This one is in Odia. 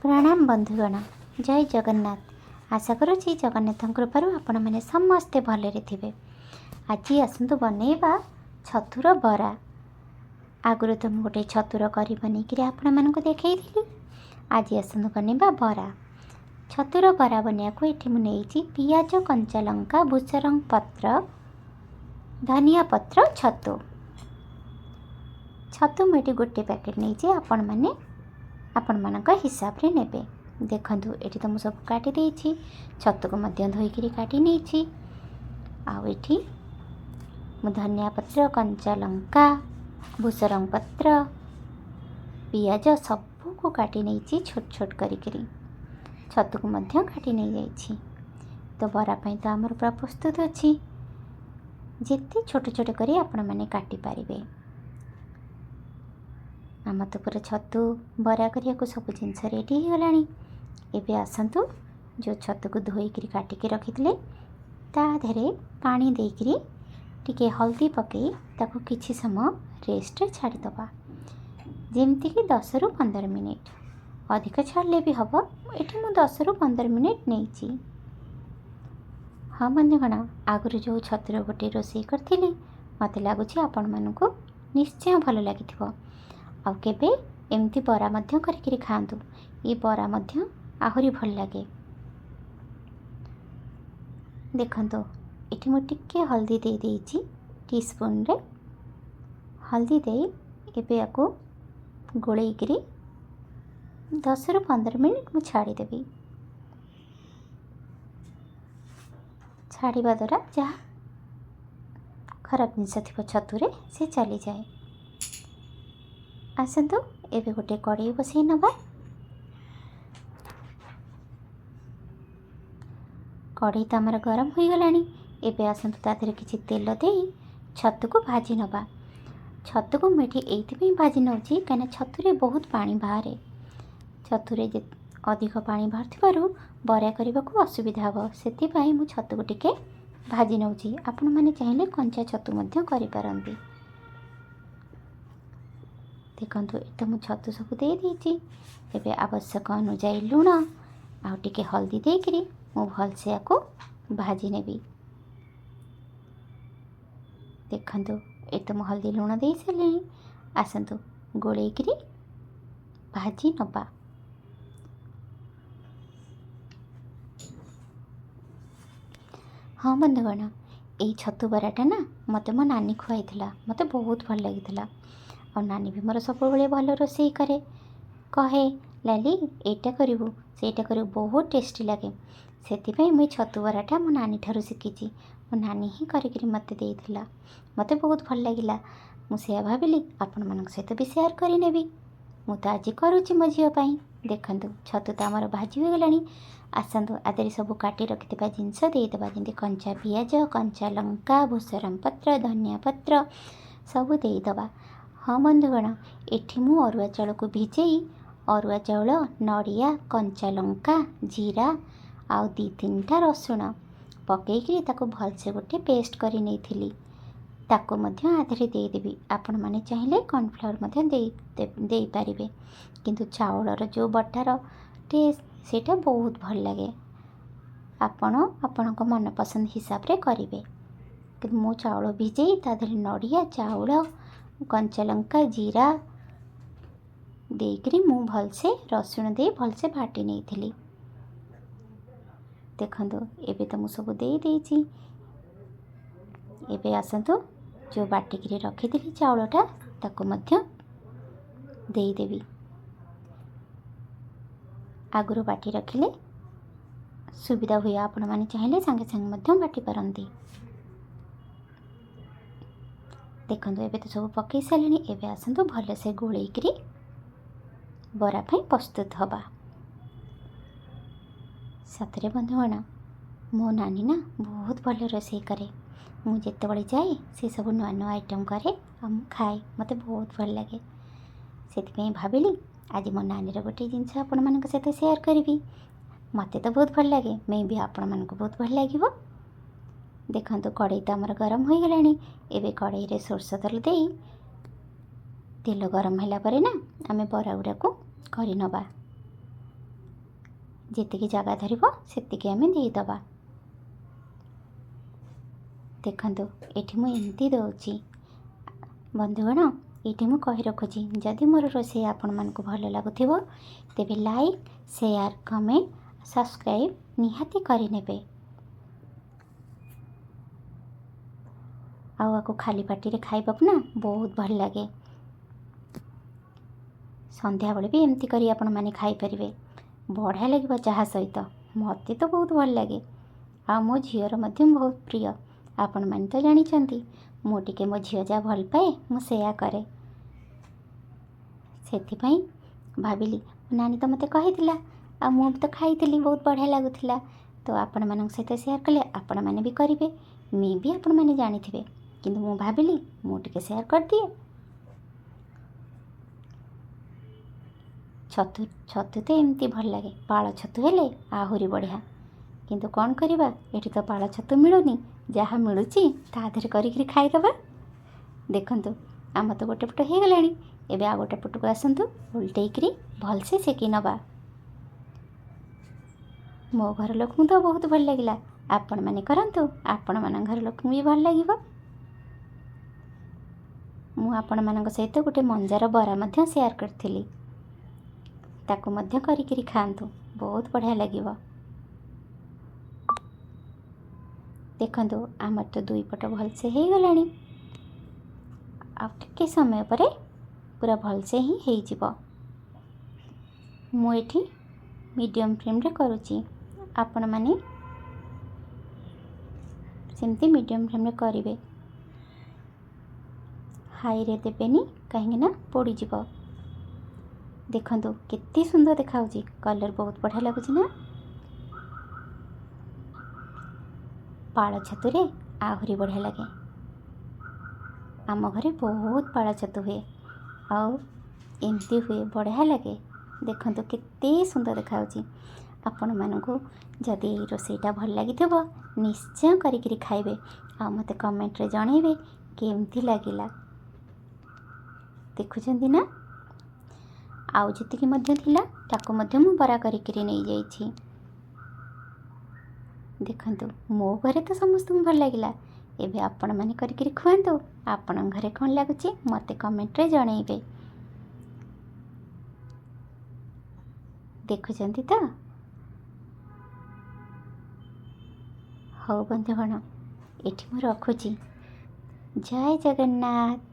ପ୍ରଣାମ ବନ୍ଧୁଗଣ, ଜୟ ଜଗନ୍ନାଥ। ଆଶା କରୁଛି ଜଗନ୍ନାଥଙ୍କ କୃପାରୁ ଆପଣମାନେ ସମସ୍ତେ ଭଲରେ ଥିବେ। ଆଜି ଆସନ୍ତୁ ବନେଇବା ଛତୁର ବରା। ଆଗରୁ ତ ମୁଁ ଗୋଟେ ଛତୁର କରି ବନେଇକିରି ଆପଣମାନଙ୍କୁ ଦେଖେଇଥିଲି। ଆଜି ଆସନ୍ତୁ ବନେଇବା ବରା। ଛତୁର ବରା ବନେଇବାକୁ ଏଠି ମୁଁ ନେଇଛି ପିଆଜ, କଞ୍ଚା ଲଙ୍କା, ଭୁସରଙ୍ଗ ପତ୍ର, ଧନିଆ ପତ୍ର, ଛତୁ। ଛତୁ ମୁଁ ଏଠି ଗୋଟେ ପ୍ୟାକେଟ୍ ନେଇଛି, ଆପଣମାନେ ଆପଣମାନଙ୍କ ହିସାବରେ ନେବେ। ଦେଖନ୍ତୁ, ଏଠି ତ ମୁଁ ସବୁ କାଟି ଦେଇଛି। ଛତୁକୁ ମଧ୍ୟ ଧୋଇକିରି କାଟି ନେଇଛି। ଆଉ ଏଠି ମୁଁ ଧନିଆ ପତ୍ର, କଞ୍ଚା ଲଙ୍କା, ଭୁସରଙ୍ଗ ପତ୍ର, ପିଆଜ ସବୁକୁ କାଟି ନେଇଛି ଛୋଟ ଛୋଟ କରିକିରି। ଛତୁକୁ ମଧ୍ୟ କାଟି ନେଇଯାଇଛି। ତ ବରା ପାଇଁ ତ ଆମର ପୁରା ପ୍ରସ୍ତୁତ ଅଛି। ଯେତେ ଛୋଟ ଛୋଟ କରି ଆପଣମାନେ କାଟିପାରିବେ। ଆମର ତ ପୁରା ଛତୁ ବରା କରିବାକୁ ସବୁ ଜିନିଷ ରେଡ଼ି ହେଇଗଲାଣି। ଏବେ ଆସନ୍ତୁ, ଯେଉଁ ଛତୁକୁ ଧୋଇକିରି କାଟିକି ରଖିଥିଲେ, ତା ଦେହରେ ପାଣି ଦେଇକିରି ଟିକେ ହଳଦୀ ପକାଇ ତାକୁ କିଛି ସମୟ ରେଷ୍ଟରେ ଛାଡ଼ିଦେବା, ଯେମିତିକି 10ରୁ 15 ମିନିଟ୍। ଅଧିକ ଛାଡ଼ିଲେ ବି ହେବ। ଏଠି ମୁଁ 10ରୁ 15 ମିନିଟ୍ ନେଇଛି। ହଁ ବନ୍ଧୁଗଣ, ଆଗରୁ ଯେଉଁ ଛତୁର ଗୋଟେ ରୋଷେଇ କରିଥିଲି, ମୋତେ ଲାଗୁଛି ଆପଣମାନଙ୍କୁ ନିଶ୍ଚୟ ଭଲ ଲାଗିଥିବ। ଆଉ କେବେ ଏମିତି ବରା ମଧ୍ୟ କରିକିରି ଖାଆନ୍ତୁ। ଏ ବରା ମଧ୍ୟ ଆହୁରି ଭଲ ଲାଗେ। ଦେଖନ୍ତୁ, ଏଠି ମୁଁ ଟିକେ ହଳଦୀ ଦେଇ ଦେଇଛି ଟିସ୍ପୁନରେ। ହଳଦୀ ଦେଇ ଏବେ ୟାକୁ ଗୋଳେଇକିରି 10ରୁ 15 ମିନିଟ୍ ମୁଁ ଛାଡ଼ିଦେବି। ଛାଡ଼ିବା ଦ୍ୱାରା ଯାହା ଖରାପ ଜିନିଷ ଥିବ ଛତୁରେ, ସେ ଚାଲିଯାଏ। ଆସନ୍ତୁ, ଏବେ ଗୋଟେ କଡ଼େଇ ବସେଇ ନେବା। କଢ଼େଇ ତ ଆମର ଗରମ ହୋଇଗଲାଣି। ଏବେ ଆସନ୍ତୁ ତା ଦେହରେ କିଛି ତେଲ ଦେଇ ଛତୁକୁ ଭାଜି ନେବା। ଛତୁକୁ ମୁଁ ଏଠି ଏଇଥିପାଇଁ ଭାଜି ନେଉଛି, କାହିଁକିନା ଛତୁରେ ବହୁତ ପାଣି ବାହାରେ। ଛତୁରେ ଅଧିକ ପାଣି ବାହାରୁଥିବାରୁ ବରା କରିବାକୁ ଅସୁବିଧା ହେବ। ସେଥିପାଇଁ ମୁଁ ଛତୁକୁ ଟିକେ ଭାଜି ନେଉଛି। ଆପଣମାନେ ଚାହିଁଲେ କଞ୍ଚା ଛତୁ ମଧ୍ୟ କରିପାରନ୍ତି। ଦେଖନ୍ତୁ, ଏଠି ମୁଁ ଛତୁ ସବୁ ଦେଇଦେଇଛି। ଏବେ ଆବଶ୍ୟକ ଅନୁଯାୟୀ ଲୁଣ ଆଉ ଟିକେ ହଳଦୀ ଦେଇକିରି ମୁଁ ଭଲସେ ୟାକୁ ଭାଜି ନେବି। ଦେଖନ୍ତୁ, ଏଠି ତ ମୁଁ ହଳଦୀ ଲୁଣ ଦେଇ ସାରିଲିଣି। ଆସନ୍ତୁ ଗୋଳେଇକିରି ଭାଜି ନେବା। ହଁ ବନ୍ଧୁଗଣ, ଏଇ ଛତୁ ବରାଟା ନା ମୋତେ ମୋ ନାନୀ ଖୁଆଇଥିଲା। ମୋତେ ବହୁତ ଭଲ ଲାଗିଥିଲା। ଆଉ ନାନୀ ବି ମୋର ସବୁବେଳେ ଭଲ ରୋଷେଇ କରେ। କହେ, "ଲାଲି, ଏଇଟା କରିବୁ, ସେଇଟା କରିବୁ, ବହୁତ ଟେଷ୍ଟି ଲାଗେ।" ସେଥିପାଇଁ ମୁଁ ଏଇ ଛତୁ ବରାଟା ମୋ ନାନୀ ଠାରୁ ଶିଖିଛି। ମୋ ନାନୀ ହିଁ କରିକିରି ମୋତେ ଦେଇଥିଲା। ମୋତେ ବହୁତ ଭଲ ଲାଗିଲା। ମୁଁ ସେଇଆ ଭାବିଲି ଆପଣମାନଙ୍କ ସହିତ ବି ସେୟାର କରିନେବି। ମୁଁ ତ ଆଜି କରୁଛି ମୋ ଝିଅ ପାଇଁ। ଦେଖନ୍ତୁ, ଛତୁ ତ ଆମର ଭାଜି ହୋଇଗଲାଣି। ଆସନ୍ତୁ ଆ ଦେହରେ ସବୁ କାଟି ରଖିଥିବା ଜିନିଷ ଦେଇଦେବା, ଯେମିତି କଞ୍ଚା ପିଆଜ, କଞ୍ଚା ଲଙ୍କା, ଭୁସରଙ୍ଗ ପତ୍ର, ଧନିଆ ପତ୍ର ସବୁ ଦେଇଦେବା। ହଁ ବନ୍ଧୁଗଣ, ଏଠି ମୁଁ ଅରୁଆ ଚାଉଳକୁ ଭିଜେଇ, ଅରୁଆ ଚାଉଳ, ନଡ଼ିଆ, କଞ୍ଚା ଲଙ୍କା, ଜିରା ଆଉ ଦୁଇ ତିନିଟା ରସୁଣ ପକେଇକିରି ତାକୁ ଭଲସେ ଗୋଟେ ପେଷ୍ଟ କରି ନେଇଥିଲି। ତାକୁ ମଧ୍ୟ ଆ ଦେହରେ ଦେଇଦେବି। ଆପଣମାନେ ଚାହିଁଲେ କର୍ଣ୍ଣଫ୍ଲାୱାର ମଧ୍ୟ ଦେଇପାରିବେ, କିନ୍ତୁ ଚାଉଳର ଯେଉଁ ବଟାର ଟେଷ୍ଟ, ସେଇଟା ବହୁତ ଭଲ ଲାଗେ। ଆପଣ ଆପଣଙ୍କ ମନପସନ୍ଦ ହିସାବରେ କରିବେ, କିନ୍ତୁ ମୁଁ ଚାଉଳ ଭିଜେଇ ତା ଦେହରେ ନଡ଼ିଆ, ଚାଉଳ, କଞ୍ଚା ଲଙ୍କା, ଜିରା ଦେଇକରି ମୁଁ ଭଲସେ ରସୁଣ ଦେଇ ଭଲସେ ବାଟି ନେଇଥିଲି। ଦେଖନ୍ତୁ, ଏବେ ତ ମୁଁ ସବୁ ଦେଇ ଦେଇଛି। ଏବେ ଆସନ୍ତୁ, ଯେଉଁ ବାଟିକିରି ରଖିଥିଲି ଚାଉଳଟା, ତାକୁ ମଧ୍ୟ ଦେଇଦେବି। ଆଗରୁ ବାଟି ରଖିଲେ ସୁବିଧା ହୁଏ। ଆପଣମାନେ ଚାହିଁଲେ ସାଙ୍ଗେ ସାଙ୍ଗେ ମଧ୍ୟ ବାଟି ପାରନ୍ତି। ଦେଖନ୍ତୁ, ଏବେ ତ ସବୁ ପକାଇ ସାରିଲିଣି। ଏବେ ଆସନ୍ତୁ ଭଲସେ ଗୋଳେଇକିରି ବରା ପାଇଁ ପ୍ରସ୍ତୁତ ହେବା। ସତରେ ବନ୍ଧୁଗଣ, ମୋ ନାନୀ ନା ବହୁତ ଭଲ ରୋଷେଇ କରେ। ମୁଁ ଯେତେବେଳେ ଯାଏ, ସେ ସବୁ ନୂଆ ନୂଆ ଆଇଟମ୍ କରେ ଆଉ ମୁଁ ଖାଏ। ମୋତେ ବହୁତ ଭଲ ଲାଗେ। ସେଥିପାଇଁ ଭାବିଲି ଆଜି ମୋ ନାନୀର ଗୋଟେ ଜିନିଷ ଆପଣମାନଙ୍କ ସହିତ ସେୟାର କରିବି। ମୋତେ ତ ବହୁତ ଭଲ ଲାଗେ, ମେ ବି ଆପଣମାନଙ୍କୁ ବହୁତ ଭଲ ଲାଗିବ। ଦେଖନ୍ତୁ, କଡ଼େଇ ତ ଆମର ଗରମ ହୋଇଗଲାଣି। ଏବେ କଡ଼େଇରେ ସୋରିଷ ତେଲ ଦେଇ, ତେଲ ଗରମ ହେଲା ପରେ ନା ଆମେ ବରା ଗୁଡ଼ାକୁ କରିନେବା। ଯେତିକି ଜାଗା ଧରିବ ସେତିକି ଆମେ ଦେଇଦେବା। ଦେଖନ୍ତୁ, ଏଠି ମୁଁ ଏମିତି ଦେଉଛି। ବନ୍ଧୁଗଣ, ଏଇଠି ମୁଁ କହି ରଖୁଛି, ଯଦି ମୋର ରୋଷେଇ ଆପଣମାନଙ୍କୁ ଭଲ ଲାଗୁଥିବ ତେବେ ଲାଇକ୍, ସେୟାର, କମେଣ୍ଟ, ସବସ୍କ୍ରାଇବ୍ ନିହାତି କରିନେବେ। ଆଉ ଆକୁ ଖାଲି ପାଟିରେ ଖାଇବାକୁ ନା ବହୁତ ଭଲ ଲାଗେ। ସନ୍ଧ୍ୟାବେଳେ ବି ଏମିତି କରି ଆପଣମାନେ ଖାଇପାରିବେ, ବଢ଼ିଆ ଲାଗିବ ଚାହା ସହିତ। ମୋତେ ତ ବହୁତ ଭଲ ଲାଗେ ଆଉ ମୋ ଝିଅର ମଧ୍ୟ ବହୁତ ପ୍ରିୟ। ଆପଣମାନେ ତ ଜାଣିଛନ୍ତି, ମୁଁ ଟିକେ ମୋ ଝିଅ ଯାହା ଭଲ ପାଏ ମୁଁ ସେୟା କରେ। ସେଥିପାଇଁ ଭାବିଲି, ନାନୀ ତ ମୋତେ କହିଥିଲା ଆଉ ମୁଁ ବି ତ ଖାଇଥିଲି, ବହୁତ ବଢ଼ିଆ ଲାଗୁଥିଲା। ତ ଆପଣମାନଙ୍କ ସହିତ ସେୟାର କଲେ ଆପଣମାନେ ବି କରିବେ, ମେ ବି ଆପଣମାନେ ଜାଣିଥିବେ, କିନ୍ତୁ ମୁଁ ଭାବିଲି ମୁଁ ଟିକେ ସେୟାର କରିଦିଏ। ଛତୁ ଛତୁ ତ ଏମିତି ଭଲ ଲାଗେ, ପାଳ ଛତୁ ହେଲେ ଆହୁରି ବଢ଼ିଆ। କିନ୍ତୁ କ'ଣ କରିବା, ଏଠି ତ ପାଳ ଛତୁ ମିଳୁନି, ଯାହା ମିଳୁଛି ତା ଦେହରେ କରିକିରି ଖାଇଦେବା। ଦେଖନ୍ତୁ, ଆମର ତ ଗୋଟେ ପଟ ହେଇଗଲାଣି, ଏବେ ଆଉ ଗୋଟେ ପଟକୁ ଆସନ୍ତୁ, ଓଲଟେଇକିରି ଭଲସେ ସେକି ନେବା। ମୋ ଘର ଲୋକଙ୍କୁ ତ ବହୁତ ଭଲ ଲାଗିଲା। ଆପଣମାନେ କରନ୍ତୁ, ଆପଣମାନଙ୍କ ଘର ଲୋକଙ୍କୁ ବି ଭଲ ଲାଗିବ। ମୁଁ ଆପଣମାନଙ୍କ ସହିତ ଗୋଟେ ମଞ୍ଜାର ବରା ମଧ୍ୟ ସେୟାର କରିଥିଲି, ତାକୁ ମଧ୍ୟ କରିକିରି ଖାଆନ୍ତୁ, ବହୁତ ବଢ଼ିଆ ଲାଗିବ। ଦେଖନ୍ତୁ, ଆମର ତ ଦୁଇ ପଟ ଭଲସେ ହେଇଗଲାଣି। ଆଉ ଟିକେ ସମୟ ପରେ ପୁରା ଭଲସେ ହିଁ ହେଇଯିବ। ମୁଁ ଏଠି ମିଡ଼ିୟମ୍ ଫ୍ଲେମ୍ରେ କରୁଛି, ଆପଣମାନେ ସେମିତି ମିଡ଼ିୟମ୍ ଫ୍ଲେମ୍ରେ କରିବେ, ହାଇରେ ଦେବେନି, କାହିଁକିନା ପୋଡ଼ିଯିବ। ଦେଖନ୍ତୁ କେତେ ସୁନ୍ଦର ଦେଖାହେଉଛି, କଲର୍ ବହୁତ ବଢ଼ିଆ ଲାଗୁଛି ନା? ପାଳ ଛତୁରେ ଆହୁରି ବଢ଼ିଆ ଲାଗେ। ଆମ ଘରେ ବହୁତ ପାଳ ଛତୁ ହୁଏ ଆଉ ଏମିତି ହୁଏ, ବଢ଼ିଆ ଲାଗେ। ଦେଖନ୍ତୁ କେତେ ସୁନ୍ଦର ଦେଖାହେଉଛି। ଆପଣମାନଙ୍କୁ ଯଦି ଏଇ ରୋଷେଇଟା ଭଲ ଲାଗିଥିବ ନିଶ୍ଚୟ କରିକିରି ଖାଇବେ ଆଉ ମୋତେ କମେଣ୍ଟରେ ଜଣାଇବେ କେମିତି ଲାଗିଲା। ଦେଖୁଛନ୍ତି ନା, ଆଉ ଯେତିକି ମଧ୍ୟ ଥିଲା ତାକୁ ମଧ୍ୟ ମୁଁ ବରା କରିକିରି ନେଇଯାଇଛି। ଦେଖନ୍ତୁ, ମୋ ଘରେ ତ ସମସ୍ତଙ୍କୁ ଭଲ ଲାଗିଲା। ଏବେ ଆପଣମାନେ କରିକିରି ଖୁଆନ୍ତୁ, ଆପଣଙ୍କ ଘରେ କ'ଣ ଲାଗୁଛି ମୋତେ କମେଣ୍ଟରେ ଜଣାଇବେ। ଦେଖୁଛନ୍ତି ତ? ହଉ ବନ୍ଧୁଗଣ, ଏଠି ମୁଁ ରଖୁଛି। ଜୟ ଜଗନ୍ନାଥ।